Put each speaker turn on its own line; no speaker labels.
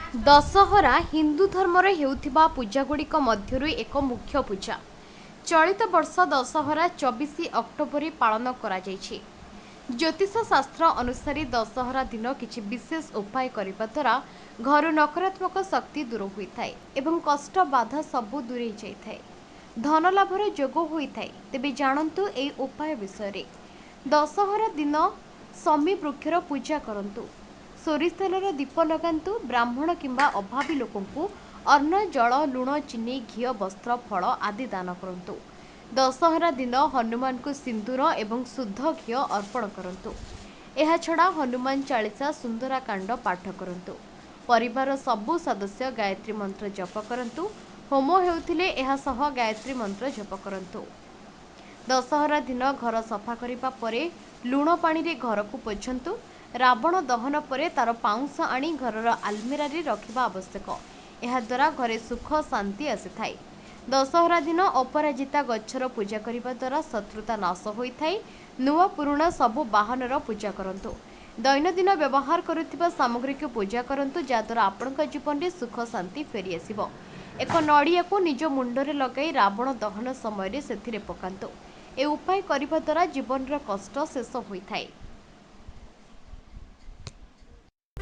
ଦଶହରା ହିନ୍ଦୁ ଧର୍ମରେ ହେଉଥିବା ପୂଜାଗୁଡ଼ିକ ମଧ୍ୟରୁ ଏକ ମୁଖ୍ୟ ପୂଜା। ଚଳିତ ବର୍ଷ ଦଶହରା 24 ଅକ୍ଟୋବରରେ ପାଳନ କରାଯାଇଛି। ଜ୍ୟୋତିଷ ଶାସ୍ତ୍ର ଅନୁସାରେ ଦଶହରା ଦିନ କିଛି ବିଶେଷ ଉପାୟ କରିବା ଦ୍ୱାରା ଘରୁ ନକାରାତ୍ମକ ଶକ୍ତି ଦୂର ହୋଇଥାଏ ଏବଂ କଷ୍ଟ ବାଧା ସବୁ ଦୂରେଇ ଯାଇଥାଏ, ଧନ ଲାଭର ଯୋଗ ହୋଇଥାଏ। ତେବେ ଜାଣନ୍ତୁ ଏହି ଉପାୟ ବିଷୟରେ। ଦଶହରା ଦିନ ଶମି ବୃକ୍ଷର ପୂଜା କରନ୍ତୁ, ସୋରିଷ ତେଲର ଦୀପ ଲଗାନ୍ତୁ, ବ୍ରାହ୍ମଣ କିମ୍ବା ଅଭାବୀ ଲୋକଙ୍କୁ ଅନ୍ନ, ଜଳ, ଲୁଣ, ଚିନି, ଘିଅ, ବସ୍ତ୍ର, ଫଳ ଆଦି ଦାନ କରନ୍ତୁ। ଦଶହରା ଦିନ ହନୁମାନଙ୍କୁ ସିନ୍ଦୁର ଏବଂ ଶୁଦ୍ଧ ଘିଅ ଅର୍ପଣ କରନ୍ତୁ। ଏହାଛଡ଼ା ହନୁମାନ ଚାଳିଶା, ସୁନ୍ଦରାକାଣ୍ଡ ପାଠ କରନ୍ତୁ। ପରିବାର ସବୁ ସଦସ୍ୟ ଗାୟତ୍ରୀ ମନ୍ତ୍ର ଜପ କରନ୍ତୁ। ହୋମ ହେଉଥିଲେ ଏହା ସହ ଗାୟତ୍ରୀ ମନ୍ତ୍ର ଜପ କରନ୍ତୁ। ଦଶହରା ଦିନ ଘର ସଫା କରିବା ପରେ ଲୁଣ ପାଣିରେ ଘରକୁ ପୋଛନ୍ତୁ। ରାବଣ ଦହନ ପରେ ତାର ପାଉଁଶ ଆଣି ଘରର ଆଲମିରାରେ ରଖିବା ଆବଶ୍ୟକ। ଏହାଦ୍ୱାରା ଘରେ ସୁଖ ଶାନ୍ତି ଆସିଥାଏ। ଦଶହରା ଦିନ ଅପରାଜିତା ଗଛର ପୂଜା କରିବା ଦ୍ୱାରା ଶତ୍ରୁତା ନାଶ ହୋଇଥାଏ। ନୂଆ ପୁରୁଣା ସବୁ ବାହନର ପୂଜା କରନ୍ତୁ। ଦୈନନ୍ଦିନ ବ୍ୟବହାର କରୁଥିବା ସାମଗ୍ରୀକୁ ପୂଜା କରନ୍ତୁ, ଯାହାଦ୍ୱାରା ଆପଣଙ୍କ ଜୀବନରେ ସୁଖ ଶାନ୍ତି ଫେରିଆସିବ। ଏକ ନଡ଼ିଆକୁ ନିଜ ମୁଣ୍ଡରେ ଲଗାଇ ରାବଣ ଦହନ ସମୟରେ ସେଥିରେ ପକାନ୍ତୁ। ଏ ଉପାୟ କରିବା ଦ୍ୱାରା ଜୀବନର କଷ୍ଟ ଶେଷ ହୋଇଥାଏ।